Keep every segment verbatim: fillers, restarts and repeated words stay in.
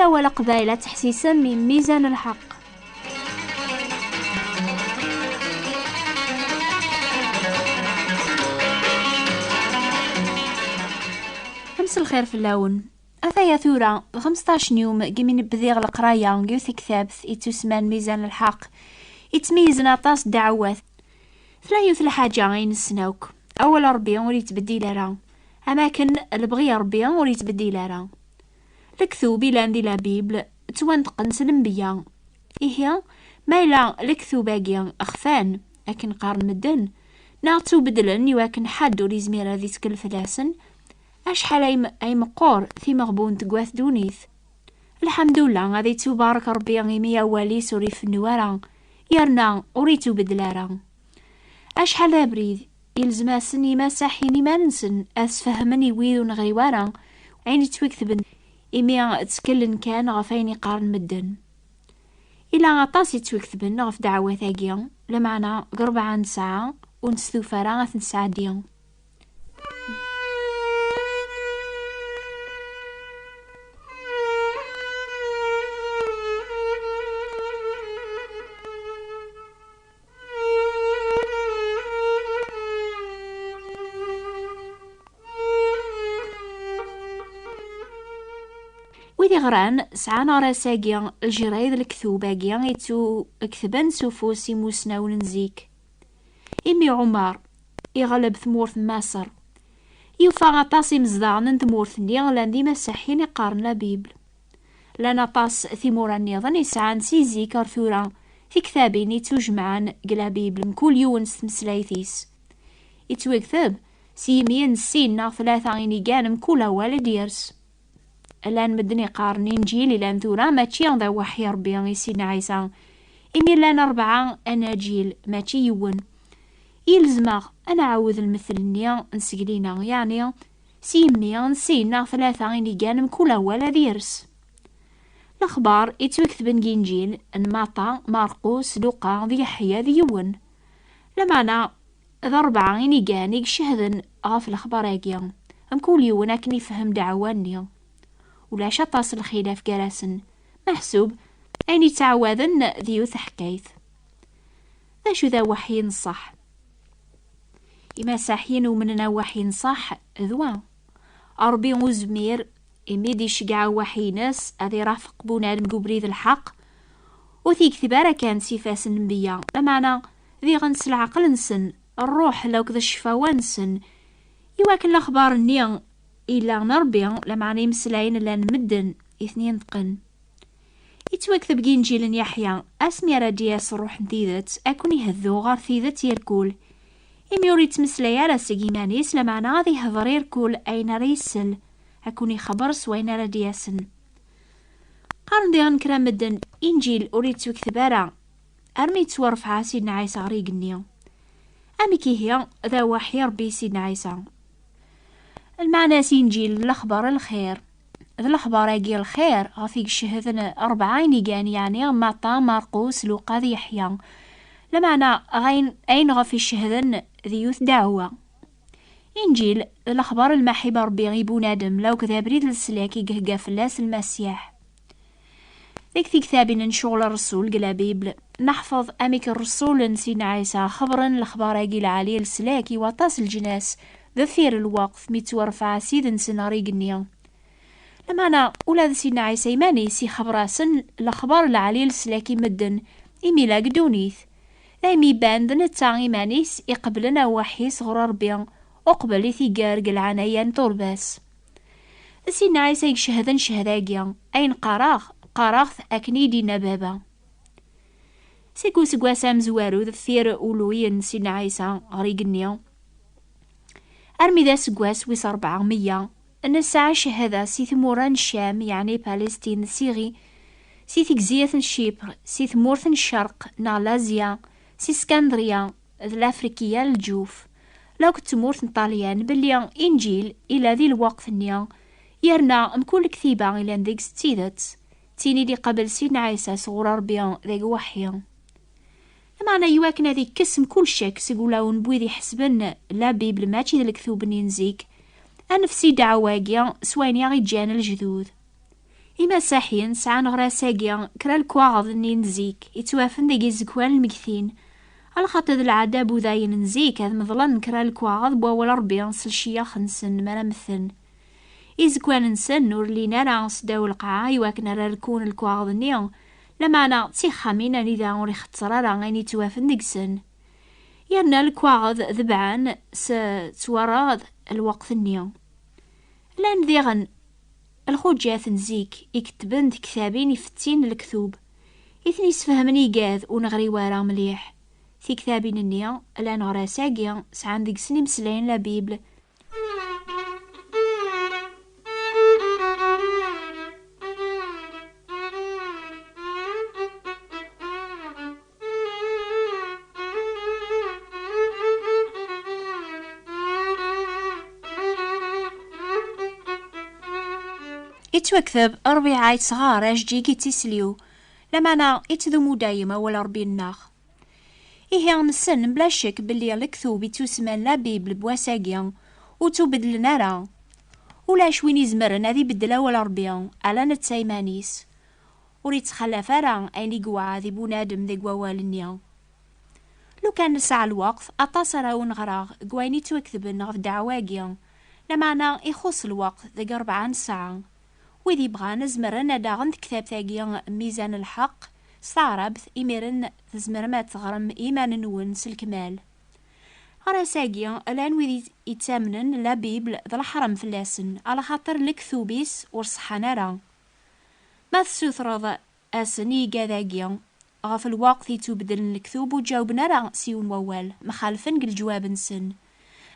Awal aqbayli ad teḥsisem i mizan lḥeqq. Mselxir fell-awen. Ataya tura, d xemseṭṭac n yum deg mi bdiɣ leqraya deg yiwet tektabt ittusemman Mizan Lḥeqq, ittmeyyizen aṭas ddeɛwat. Tella yiwet lḥaǧa ay nessen akk, awal Ṛebbi ur yettbeddil ara, am akken lebɣi n Ṛebbi ur yettbeddil ara. Lektub ilan di la Bible ttwanṭeqen s lenbiya. Ihi, ma yella lektub-agi xfan, akken qqaren medden, neɣ ttubedlen i wakken ḥedd ur yezmir ad ittkel fell-asen, acḥal ay m-, ay meqqur timeɣbunt deg wat ddunit! Lḥemdullah, ad ittubarek Ṛebbi imi awal-is ur ifennu ara, yerna ur ittubeddel ara. Acḥal d abrid, ilzem-asen imasaḥin iman-nsen ad sfehmen i wid ur neɣri wara ayen yettwaketben, imi ttkellen kan ɣef ayen i qqaren medden. Ila aṭas yettwaketben ɣef ddeɛwat-agi, lameɛna deg rebɛa nesɛa ur nestufa ara ad ten-nesɛeddi. Wid iɣran sɛan ɣer ass-agi lejrayed lektub-agi ittuketben s ufus imusnawen n zik. Imi Ɛumar iɣleb tmurt n Maṣer, yufa aṭas imezdaɣen n tmurt-nni llan d imasaḥiyen iqqaren la Bible. Llan aṭas timura nniḍen i sɛan si zik ar tura tiktabin ittujemɛen deg la Bible, mkul yiwen s tmeslayt-is. Ittwakteb s yimyen sin neɣ tlata inigan, mkul awal ad d-yers. Llan medden iqqaren Inǧil ilan tura mačči d aweḥḥi Ṛebbi i Sidna Ɛisa, imi llan rebɛa anaǧil, mačči yiwen. Ilzem-aɣ ad nɛawed lmettel-nni n sgelina, yeɛni s yimmi n sin neɣ tlata inigan, mkul awal ad yers. Lexbar ittwaketben deg Inǧil n Maṭa, Marqus, Luqa d Yeḥya d yiwen. Lameɛna d rebɛa inigan i icehden ɣef lexbar-agi, mkul yiwen akken ifhem ddeɛwa-nni. Ulac aṭas n lxilaf gar-asen, meḥsub ayen yettɛawaden d yiwet teḥkayt. D acu d aweḥḥi n ṣṣeḥ? Imasaḥiyen umnen aweḥḥi n ṣṣeḥ d wa: Ṛebbi uzmir, imi d-iceggeɛ aweḥḥi-ines ad irafeq bunadem deg ubrid n lḥeqq, ur t-yekteb ara kan s ifassen n nnbiya, lameɛna diɣen s leɛqel-nsen, ṛṛuḥ akked ccfawa-nsen, iwakken lexbar-nni yella n Ṛebbi, lameɛna imeslayen llan medden i ten-ineṭqen. Ittwakteb deg Inǧil n Yeḥya: asmi ara d-yas Ṛṛuḥ n tidet, ad ken-iheddu ɣer tidet irkul. Imi ur yettmeslay ara seg yiman-is, lameɛna ad ihder irkul ayen ara yessel, ad ken-ixebber s wayen ara d-yasen. Qqaren diɣen kra n medden: Inǧil ur yettwakteb ara armi yettwarfeɛ Sidna Ɛisa ɣer igenni. Amek ihi d aweḥḥi Ṛebbi i Sidna Ɛisa? Lmeɛna-s Inǧil d lexbar n lxir. D lexbar-agi n lxir ɣef i icehden rebɛa inigan, yeɛni Maṭa, Marqus, Luqa d Yeḥya. Lameɛna ɣayen, ayen ɣef i cehden d yiwet ddeɛwa. Inǧil d lexbar n lmaḥiba Ṛebbi i bunadem, lawk d abrid n leslak i ihegga fell-as Lmasiḥ. Deg tiktabin n Ccɣel Ṛṛsul deg la Bible, neḥfeḍ amek ṛṛusul n Sidna Ɛisa xebbren lexbar-agi lɛali n leslak i waṭas n leǧnas deffir lweqt mi ttwarfeɛ Ssid-nsen ɣer igenni. Lameɛna, ula d Sidna Ɛisa iman-is ixebber-asen lexbar lɛali n leslak i medden, imi la deg ddunit. Daymi iban d netta iman-is iqeblen aweḥḥi sɣur Ṛebbi, uqbel i t-iger deg lɛanaya n turbas. D Sidna Ɛisa i icehden ccehda-agi: ayen qqareɣ, qqareɣ-t akken i yi-d-yenna Baba. Seg useggas amezwaru deffir uluy n Sidna Ɛisa ɣer igenni, armi d aseggas wis ṛebɛa meyya, nesɛa ccehada si tmura n Ccam, yeɛni Palestine, Siri, si tegzirt n Cipr, si tmurt n Ccerq neɣ Lazya, si Skandriya, d Lafrikiya n Lǧuf, lakk d tmurt n Ṭalyan, belli Inǧil ila di lweqt-nni, yerna mkul lektiba ilan deg-s d tidet, d tin i d-iqabel Sidna Ɛisa sɣur Ṛebbi deg uweḥḥi. Lameɛna, iwakken ad ikkes mkul ccek seg ulawen n wid iḥesben la Bible mačči d lektub-nni n zik, ad nefsi ddeɛwa-agi s wayen i aɣ-iǧǧan lejdud. Imasaḥiyen sɛan ɣer ass-agi kra n lekwaɣeḍ-nni n zik, yettwafen deg iẓekwan lmegtin, alaxaṭer d lɛada n wudayen n zik ad meḍlen kra n lekwaɣeḍ n wawal Ṛebbi s lecyax-nsen mi ara mmten. Iẓekwan-nsen ur llin ara s ddaw lqaɛa iwakken ara rkun lekwaɣeḍ-nni, lameɛna d tixxamin anida ur ixetter ara ayen yettwafen deg-sen. Yerna lekwaɣeḍ debɛen s ttwarreɣ lweqt-nni. Llan diɣen lxuǧat n zik i ketben tektabin ifettin n lektub, i ten-isfehmen igad ur neɣri wara mliḥ. Tiktabin-nni llan ɣer ass-agi sɛan deg-sen imeslayen la Bible. Ittwakteb ṛbiɛa yettɣar ajeǧǧig i tisliw, lameɛna ittdumu dayem awal Ṛebbi-nneɣ. Ihi nessen bla ccek belli lektub ittusemman la Bible n wass-agi ur ttubedlen ara. Ulac win izemren ad ibeddel awal Ṛebbi, ala netta iman-is. Ur ittxalaf ara ayen i yewɛed i bunadem deg wawal-nni. Lukan nesɛa lweqt, aṭas ara wen-ɣreɣ deg wayen ittwaketben ɣef ddeɛwa-agi, lameɛna ixuṣ lweqt deg rebɛa n ssaɛa. Wid yebɣan zemren ad d-aɣen tektabt-agi Mizan n lḥeqq s taɛrabt, imiren tzemrem ad teɣrem i yiman-nwen s lekmal. Ɣer ass-agi, llan wid yettamnen la Bible d leḥram fell-asen, alaxaṭer lektub-is ur ṣeḥḥan ara. Ma tessutreḍ asen i yigad-agi ɣef lweqt yettubedlen lektub ur ǧawben ara s yiwen wawal, mxalfen deg leǧwab-nsen.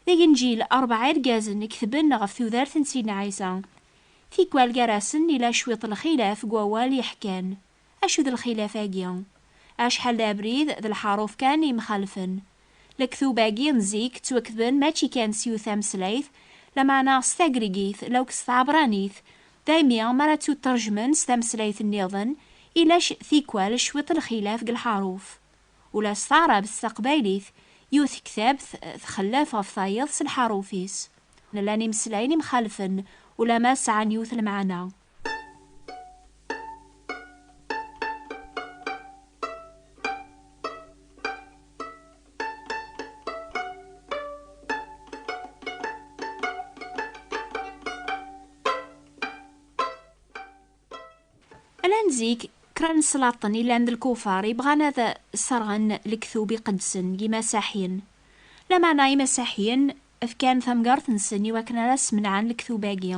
Deg Inǧil, rebɛa irgazen i ketben ɣef tudert n Sidna Ɛisa. Tikwal gar-asen ila cwiṭ lxilaf deg wawal yeḥkan. Acu d lxilaf-agi? Acḥal d abrid d lḥaruf kan i mxalfen. Lektub-agi n zik ttwaketben mačči kan s yiwet tameslayt, lameɛna s tagrigit, lawk s tɛebranit, daymi mi ara ttuterjmen s tameslayt nniḍen, ila c-, tikwal cwiṭ lxilaf deg lḥaruf. Ula s taɛrabt s taqbaylit, yiwet tektabt txellef ɣef tayeḍ s lḥaruf-is. Llan imeslayen imxalfen, ulamma sɛan yiwet lmeɛna. Llan zik kra n slaṭen yellan d lkufar yebɣan ad sserɣen lektub iqedsen n yimasaḥiyen. Lameɛna imasaḥiyen fkan tamgerḍt-nsen i wakken ara smenɛen lektub-agi.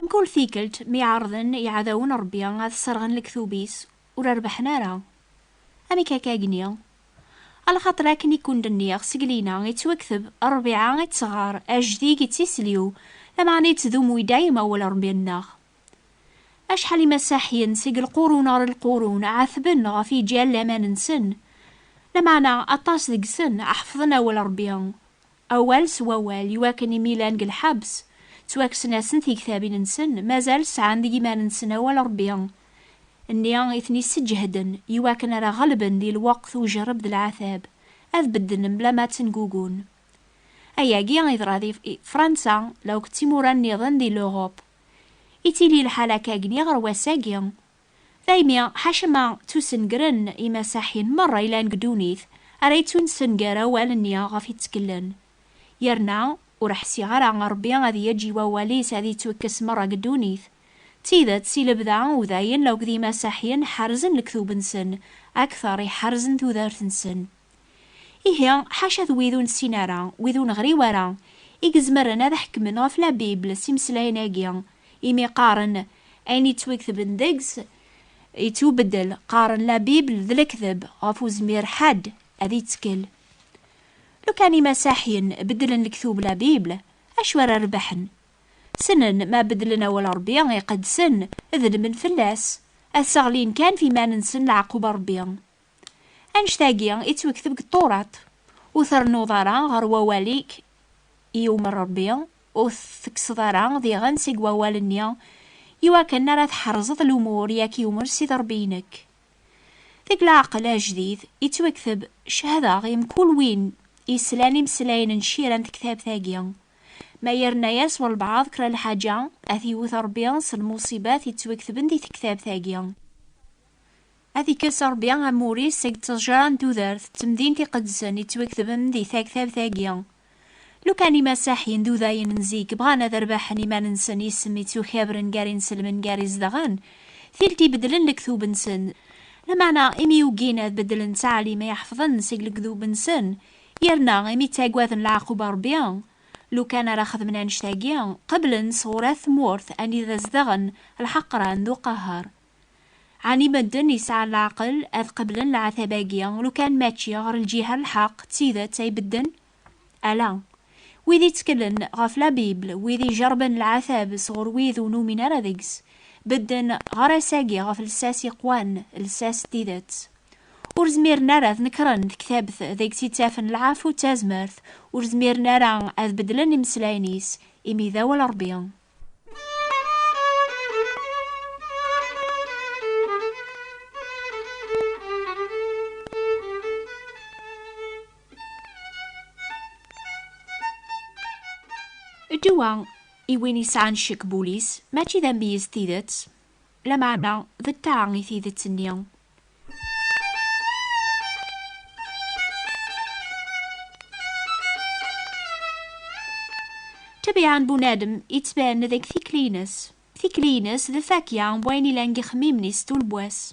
Mkul tikkelt mi ɛerḍen iɛdawen n Ṛebbi ad sserɣen lektub-is, ur rebḥen ara. Amek akka agni? Alaxaṭer akken i kwen-d-nniɣ seg lina, ittwakteb ṛbiɛa i ttɣar ajdid i tisliw, lameɛna ittdumu i dayem awal Ṛebbi-nneɣ. Acḥal imasaḥiyen seg lqurun ɣer lqurun ɛetben ɣef yiǧal laman-nsen, lameɛna aṭas deg-sen ḥefḍen awal Ṛebbi, awal s wawal, iwakken imi llan deg lḥebs, ttwakksen-asen tiktabin-nsen, mazal sɛan deg iman-nsen awal Ṛebbi, nni i ten-isseǧhden, iwakken ara ɣelben di lweqt ujerreb d leɛtab, ad bedden mebla ma ttengugun. Ayagi yeḍra di Fransa, lawk d timura nniḍen di l'Europe. Ittili lḥal akka agni ɣer wass-agi. Daymi, ḥaca ma ttusengren imasaḥiyen merra yellan deg ddunit, ara yettunesenger awal-nni ɣef yettkellen. Yerna, ur ḥsiɣ ara Ṛebbi ad yeǧǧ i wawal-is ad yettwekkes merra deg ddunit. D tidet, si lebda, udayen lawk d imasaḥiyen ḥerzen lektub-nsen, akteṛ i ḥerzen tudert-nsen. Ihi, ḥaca d wid ur nessin ara, wid ur neɣri wara, i izemren ad ḥekmen ɣef la Bible s imeslayen-agi, imi qqaren, ayen yettwaketben deg-s yettubeddel, qqaren la Bible d lekdeb, ɣef ur zmir ḥedd ad yettkel. Lukan imasaḥiyen beddlen lektub la Bible, acu ara rebḥen? Ssnen ma beddlen awal Ṛebbi iqedsen, dellmen fell-as, ad sseɣlin kan f iman-nsen leɛqub Ṛebbi. Annect-agi i ttwekteb deg Ṭṭurat, ur trennuḍ ara ɣer wawal-ik i yumer Ṛebbi, ur tekkseḍ ara diɣen seg wawal-nni, iwakken ara tḥerzeḍ lumuṛ i ak-yumer Sidi Ṛebbi-inek. Deg leɛqel ajdid, ittwekteb cehdeɣ i mkul win islan imeslayen n cira n tektabt-agi. Ma yerna-yas walbeɛḍ kra lḥaǧa, ad t-iwet Ṛebbi s lmuṣibat yettwaketben di tektabt-agi. Ad ikkes Ṛebbi amur-is seg ttejra n tudert d temdint iqedsen yettwaketben di taktabt-agi. Lukan imasaḥyen d udayen n zik bɣan ad rbaḥen iman-nsen isem ittukabren gar inselmen gar izedɣen, tilt ibeddlen lektub-nsen. Lameɛna imi ugin ad beddlen ttɛalim ay ḥefḍen seg lektub-nsen, yerna imi ttagaden leɛqub n Ṛebbi, lukan ara xedmen annect-agi, qeblen sɣur at tmurt anida zedɣen lḥeqran d uqehher. Ɛni medden yesɛan leɛqel ad qeblen leɛtab-agi lukan mačči ɣer lǧiha n lḥeqq d tidet ay bedden? Ala. Wid itteklen ɣef la Bible, wid ijerrben leɛtab sɣur wid ur numin ara deg-s, bedden ɣer ass-agi ɣef lsas iqwan, lsas n tidet. Ur zmiren ara ad nekren tektabt deg tt-ittafen lɛafu d tazmert, ur zmiren ara ad beddlen imeslayen-is, imi d awal Ṛebbi. Ddwa i win yesɛan ccek n wul-is, mačči d ameyyez tidet, lameɛna d ṭṭaɛa i tidet-nni. Ttabiɛa n bunadem ittban deg tikli-ines. Tikli-ines d lfakya n wayen ilan deg ixemmimen-is tul n wass.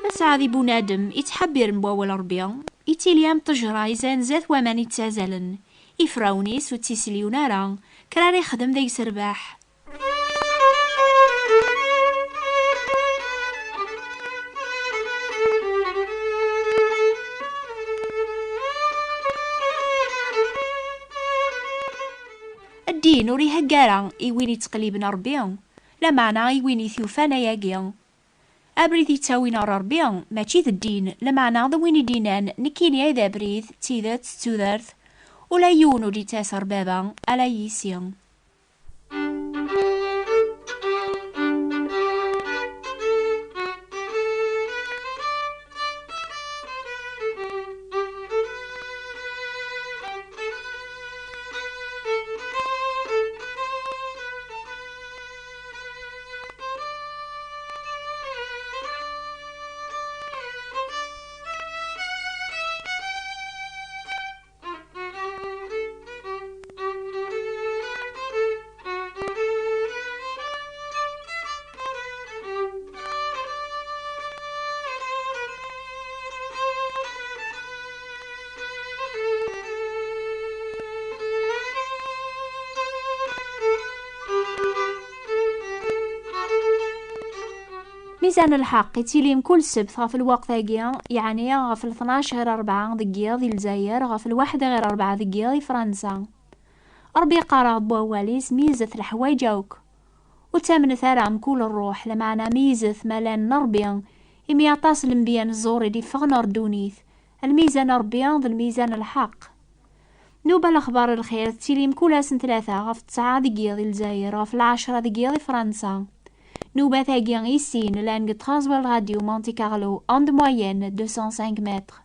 Asaɛdi bunadem ittḥebbiren n wawal Ṛebbi, ittili am ṭṭejra izan zdat waman ittazalen. Ifrawen-is ur tt-iselyun ara, kra ara ixdem deg-s rrbeḥ. Ddin ur ihegga ara i win ittqelliben Ṛebbi, lameɛna i win i t-yufan ayagi. Abrid yettawin ɣer Ṛebbi mačči d ddin, lameɛna d win i d-yennan nekkini ay d abrid, d tidet, d tudert, ula yiwen ur d-yettas ɣer baba, ala yis-i. Mizan n lḥeqq ittili mkul ssebt ɣef lweqt-agi, yeɛni ɣef tnac ɣir rebɛa deg yiḍ i Lezzayer, ɣef lwaḥed ɣir rebɛa deg yiḍ i Fransa. Ṛebbi yeqqar-aɣ-d wawal-is, meyyzet leḥwayeǧ akk. Ur ttamnet ara mkul ṛṛuḥ, lameɛna meyyzet ma llan n Ṛebbi, imi aṭas n lenbiya n ẓẓur i d-iffɣen ɣer ddunit. Lmizan n Ṛebbi d lmizan n lḥeqq. Nnuba n lexbar n lxir tettili mkul ass n tlata ɣef ttesɛa deg yiḍ i Lezzayer, ɣef lɛecṛa deg yiḍ i Fransa. Nnubat-agi i sin llan deg Transworld Radio Monte Carlo, onde moyenne deux cent cinq mètres.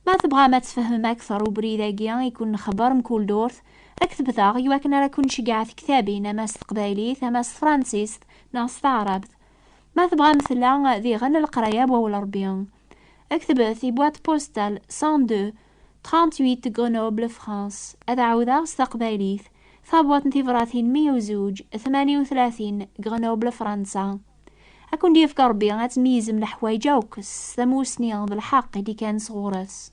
Ma tebɣam ad tfehmem akteṛ ubrid-agi i kun-nxebber mkul durt, ktbet-aɣ i wakken ara kun-nceggeɛ tektabin ama s teqbaylit, ama s tefransist, neɣ s taɛrabt. Ma tebɣam tella diɣen leqraya n wawal Ṛebbi. Ktbet i boîte postale cent deux, trente-huit, Grenoble, France. Ad ɛawdeɣ s taqbaylit, tabwaṭ n tibratin meyya u zuǧ, tmanya u tlatin, Grenoble, Fransa. Ad kun-d-yefk Ṛebbi ad tmeyyzem leḥwayeǧ akk s tamusni d lḥeqq i d-ikkan sɣur-s.